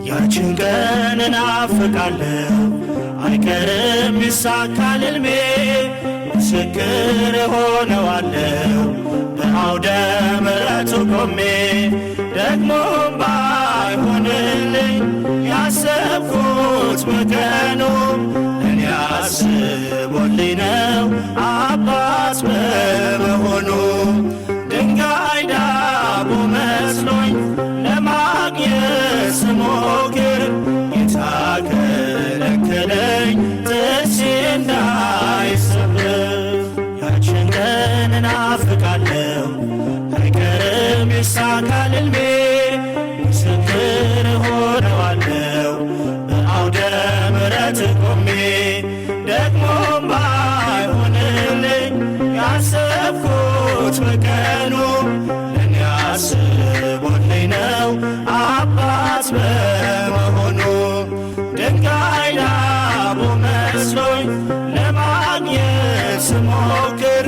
ያችን ቀን እናፍቃለሁ፣ አይቀርም ይሳካል ሕልሜ፣ ምስክር እሆነዋለሁ በአውደ ምሕረቱ ቆሜ። ደግሞም ባይሆንልኝ ያሰብኩት በቀኑ፣ እኔ አስቦልኝ ነው አባት በመሆኑ። ድንጋይ ዳቦ መስሎኝ ለማግኘት ስሞክር፣ ጌታ ከለከለኝ ጥርሴ እንዳይሰበር። ያችን ቀን እናፍቃለሁ፣ አይቀርም ይሳካል ሕልሜ፣ ምስክር እሆነዋለሁ በአውደ ምሕረት ቆሜ። ደግሞም ባይሆንልኝ ያሰብኩት በቀኑ፣ ለእኔ አስቦልኝ ነው አባት በመሆኑ። ድንጋይ ዳቦ መስሎኝ ለማግኘት ስሞክር፣